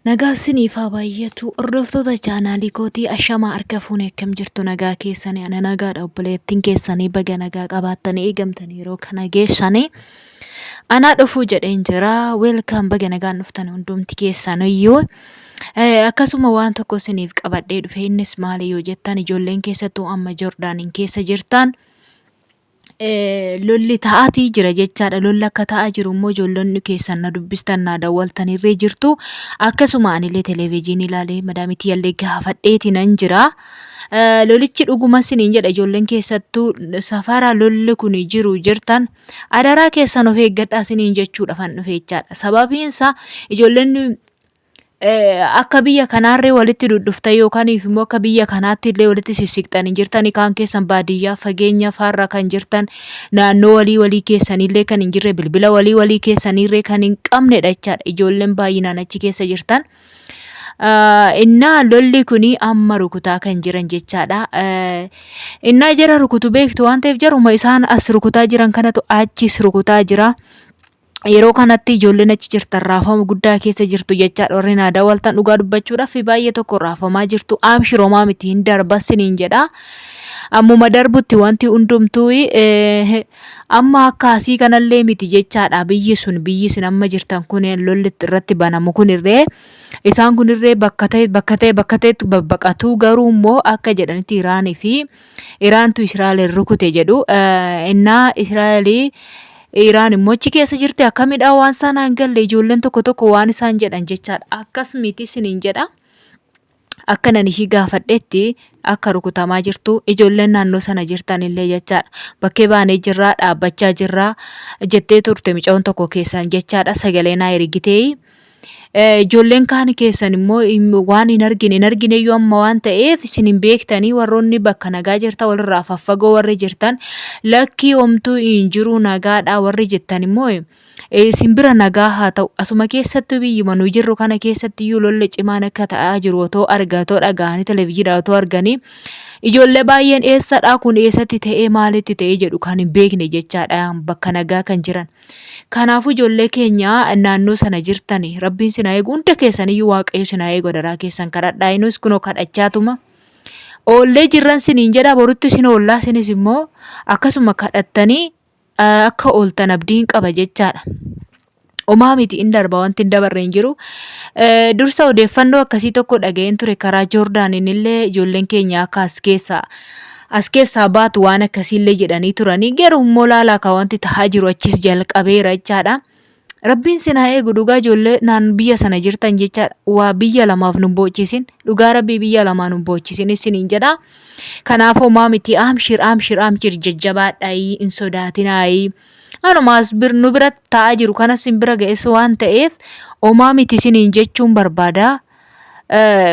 Nagaa isiniif haa baay'atu. Hordoftoota chaanaalii kootii, ashamaa, harka fuune, akkam jirtu? Nagaa keessanii? Ana nagaadha. Obboleettiin keessanii baga nagaa qabaattanii eegamtanii yeroo kana geessanii. Anaa dhufuu jedheen jira. Welcome, baga nagaan dhuftan hundumti keessaniyyuu. Akkasuma waan tokko isiniif qabadhee dhufe. Innis maali yoo jettan, ijoolleen keessattuu amma Joordaaniin keessa jirtan, lolli ta'aatii jira jechaadha. Lolli akka ta'aa jiru immoo ijoollonni keessan na dubbistan, na dawwaltanirree jirtu. Akkasuma anillee televezyiinii ilaalee madaamitii illee gaafadheeti nan jira. Lolichi dhuguma isiniin jedha, ijoolleen keessattuu safara lolli kun jiru jirtan, adaraa keessan of eeggadhaa isiniin jechuudha fan dhufe jechaadha. Sababiin isaa ijoolleen akka biyya kanaarree walitti dhudhuftan yookaan immoo akka biyya kanaatti illee walitti sissiqxanii jirtanii, kaan keessan baadiyyaa fageenya faarra kan jirtan, naannoo walii walii keessanillee kan hin jirre, bilbila walii walii keessanirree kan hin qabnedha jechaadha, ijoolleen baay'inaan achi keessa jirtan. Innaa lolli kuni amma rukutaa kan jiran jechaadha. Innaa jara rukutu beektu waan ta'eef, jaruma isaan as rukutaa jiran kanatu achis rukutaa jira. Yeroo kanatti ijoolleen achi jirtan raafama guddaa keessa jirtu jechaadha. Warri naa daawwaltan, dhugaa dubbachuudhaaf baay'ee tokko raafamaa jirtu. Amshir, homaa miti, hin darba siniin jedha. Ammuma darbutti wanti hundumtuu amma akka asii kanallee miti jechaadha. Biyyi sun, biyyi isin amma jirtan kun, lolli irratti banamu kunirree, isaan kunirree bakka ta'e bakka ta'e bakka ta'etti babbaqatu. Garuu immoo akka jedhanitti Iraanii fi Iraantu Israa'el rukute jedhu. Innaa Israa'elii Iraan immoo achi keessa jirti, akkamidha waan isaan hin galle, ijoolleen tokko tokko waan isaan jedhan jechaadha. Akkas miti isiniin jedha. Akka nan ishii gaafadhetti akka rukutamaa jirtu ijoolleen naannoo sana jirtan illee jechaadha. Bakkee baanee jirraa, dhaabbachaa jirraa jettee turte micoon tokko keessan jechaadha. Sagalee naa ergitee. Ijoolleen kaan keessan immoo waan hin argine hin argine iyyuu amma waan ta'eef isin hin beektanii. Warroonni bakka nagaa jirtan, walirraa faffagoo warri jirtan, lakkii homtuu hin jiru, nagaadha warri jettan immoo, isin bira nagaa haa ta'u. Asuma keessattuu, biyyuma nu jirru kana keessatti iyyuu lolli cimaan akka ta'aa jiru otoo argaa, otoo dhaga'anii, televezyiidhaan otoo arganii, ijoollee baay'een eessadhaa kun, eessatti ta'ee, maalitti ta'ee jedhu kan hin beekne jechaadha, bakka nagaa kan jiran. Kanaafuu ijoollee keenya naannoo sana jirtan, Rabbiin sin haa eegu. Hunda keessaniyyuu Waaqayyo sin haa eegu. Adaraa keessan kadhadhaa. Inus kunoo kadhachaatuma oollee jirran siniin jedha. Borutti sin oollaa, isinis immoo akkasuma kadhattanii akka ooltan abdiin qaba jechaadha. Homaa miti, hin darba, wanti hin dabarre hin jiru. Dursa odeeffannoo akkasii tokko dhaga'een ture. Karaa Joordaaniin illee ijoolleen keenya akka as keessaa baatu waan akkasiillee jedhanii turanii. Garuu immoo laalaa ka wanti tahaa jiru achis jalqabeera jechaadha. Rabbiin sin haa eegu dhugaa, ijoollee naan biyya sana jirtan jechaadha. Waa biyya lamaaf nu boochisin, dhugaa Rabbii biyya lamaa nu boochisin isiniin jedha. Kanaaf homaa miti, amshir, amshir, amshir, jajjabaadhaa, hin sodaatinaa. Anumaas nu bira taa'aa jiru kanas sin bira ga'es waan ta'eef, homaa miti isiniin jechuun barbaada.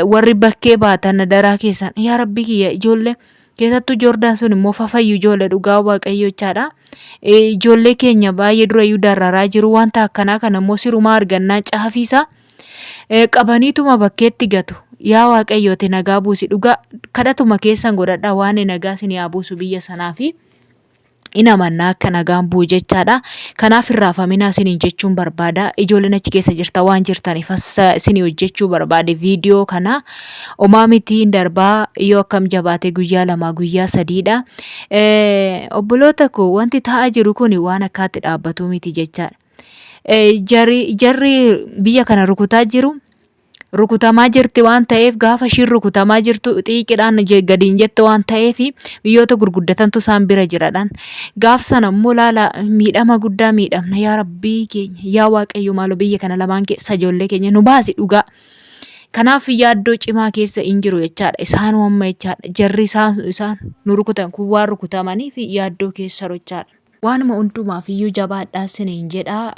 Warri bakkee baatan, daraa keessan, yaa Rabbii kiyya, ijoollee keessattuu Joordaan sun immoo fafayyu ijoollee, dhugaa Waaqayyo jechaadha. Ijoollee keenya baay'ee durayyuu dararaa jiru. Wanta akkanaa kana immoo sirumaa argannaa caafiisa qabaniituma bakkeetti gatu. Yaa Waaqayyo, ati nagaa buusi, dhugaa kadhatuma keessan godhadhaa, waan nagaa isin haa buusu biyya sanaa fi in amannaa akka nagaan bu'u jechaadha. Kanaaf hin raafaminaa isiniin jechuun barbaada. Ijoolleen achi keessa jirta waan jirtaniif as isinii hojjechuu barbaade viidiyoo kana. Homaa miti, hin darbaa, yoo akkam jabaate guyyaa 2, guyyaa 3dha. Obboloota koo, wanti ta'aa jiru kun waan akkaatti dhaabbatu miti jechaadha. Jarri biyya kana rukutaa jiru, rukutamaa jirti waan ta'eef, gaafa ishiin rukutamaa jirtu xiiqidhaan gadi hin jettu waan ta'eef, biyyoota gurguddatantu isaan bira jiradhaan. Gaaf sana immoo laala, miidhama guddaa miidhamna. Yaa Rabbii keenya, yaa Waaqayyo, maaloo biyya kana lamaan keessa ijoollee keenya nu baasi dhugaa. Kanaaf yaaddoo cimaa keessa hin jiru jechaadha. Isaan amma jechaadha. Jarri isaan nu rukutan kun waan rukutamaniif yaaddoo keessa jechaadha. Waanuma hundumaaf iyyuu jabaadhaa isiniin jedha.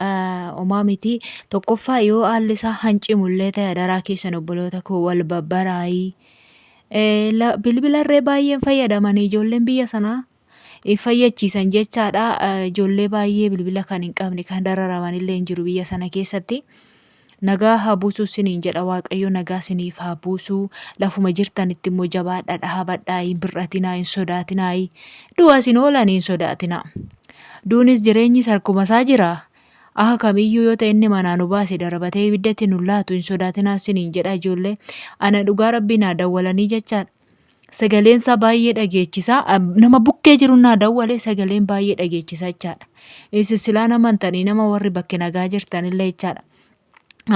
Homaa miti. Tokkoffaa, yoo haalli isaa hancimullee ta'e, adaraa keessan obboloota koo, wal babbaraayii. Bilbilarree baay'een fayyadamanii ijoolleen biyya sanaa fayyachiisan jechaadha. Ijoollee baay'ee bilbila kan hin qabne kan dararaman illee hin jiru biyya sana keessatti. Nagaa haa buusuu isiniin jedha. Waaqayyo nagaa isiniif haa buusuu. Lafuma jirtanitti immoo jabaadhaa, dhaabadhaa, hin bir'atinaa, hin sodaatinaa. Du'a isin oolan hin sodaatinaa. Duunis jireenyis harkuma isaa jira. Akka kamiyyuu yoo ta'e inni manaa nu baase darbatee ibiddatti nu laatu hin sodaatinaa isiniin jedha ijoollee. Ana dhugaa rabbii naa dawwalanii jechaadha. Sagaleen isaa baay'ee dhageechisa. Nama bukkee jiru naa dawwale sagaleen baay'ee dhageechisa jechaadha. Isin silaa nama amantanii nama warri bakke nagaa jirtanillee jechaadha.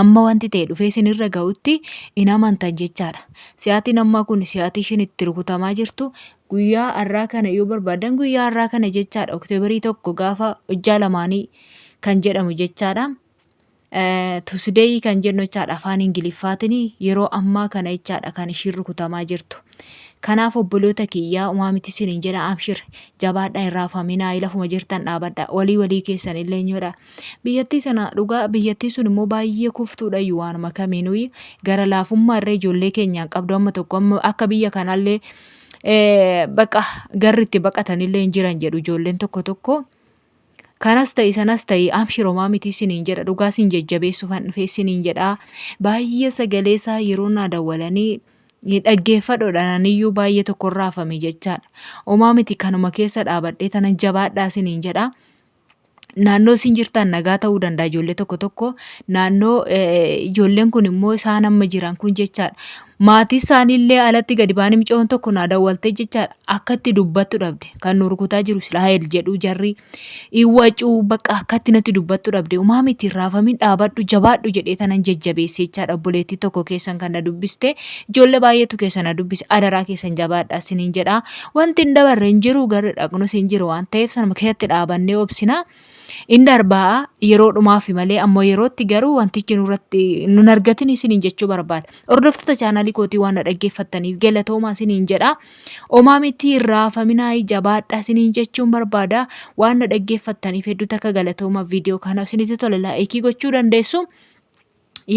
Amma wanti ta'e dhufee isinirra ga'utti hin amantan jechaadha. Si'aatiin ammaa kun si'aatii ishiin itti rukutamaa jirtu guyyaa har'aa kana yoo barbaadan guyyaa har'aa kana jechaadha. Oktoobarii 1 gaafa hojjaa lamaanii kan jedhamu jechaadha. Tusideeyii kan jennu jechaadha afaan Ingiliffaatiin yeroo ammaa kana jechaadha kan ishiin rukutamaa jirtu. Kanaaf obboloota kiyyaa umaa miti isiniin jedha abshir jabaadhaa hin raafaminaa lafuma jirtan dhaabadha walii walii keessan illee nyoodha. Biyyattii sana dhugaa biyyattii sun immoo baay'ee kuftuudha iyyuu waanuma kamiinuu gara laafummaa irra ijoollee keenyaan qabdu amma tokko amma akka biyya kanaallee baqa garri itti baqatanillee hin jiran jedhu ijoolleen tokko tokko. Kanas ta'i sanas ta'i amshir homaa miti isiniin jedha dhugaa sin jajjabeessuufan dhufe isiniin jedha baay'ee sagalee isaa yeroo naa dawwalanii dhaggeeffadhoodha aniyyuu baay'ee tokko raafame jechaadha. Homaa miti kanuma keessa dhaabadhee tanan jabaadhaa isiniin jedha. Naannoo isin jirtan nagaa ta'uu danda'a ijoollee tokko tokko naannoo ijoolleen kun immoo isaan amma jiran kun jechaadha. Maatii isaaniillee alatti gadi ba'anii mucoon tokko naa dawwaltee jechaadha akka itti dubbattu dhabde kan nu rukutaa jiru Israa'el jedhu jarri iwwacuu bakka akkatti natti dubbattu dhabde umaa miti hin raafamin dhaabadhu jabaadhu jedhee tanan jajjabeesse jechaadha obboleettii tokko keessan kan na dubbiste ijoollee baay'eetu keessa na dubbise adaraa keessan jabaadha isiniin jedha wanti hin dabarre hin jiru garri dhaqnus hin jiru waan ta'eef sanuma keessatti dhaabannee obsina. In darbaa yeroo dhumaafi malee ammoo yerootti garuu wantichi nurratti nun argatin isiniin jechuu barbaada. Hordoftoota chaanaalii kootii waan na dhaggeeffattaniif galatoomaa isiniin jedha. Omaa miti hin raafaminaa jabaadhaa isiniin jechuun barbaada. Waan na dhaggeeffattaniif hedduu takka galatooma viidiyoo kana isinitti tole laayikii gochuu dandeessu.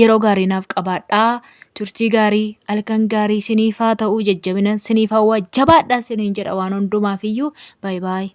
Yeroo gaarii naaf qabaadhaa. Turtii gaarii, halkan gaarii isiniif haa ta'u. Jajjabinan isiniif hawwa. Jabaadhaa isiniin jedha waan hundumaaf iyyuu. Baay baay.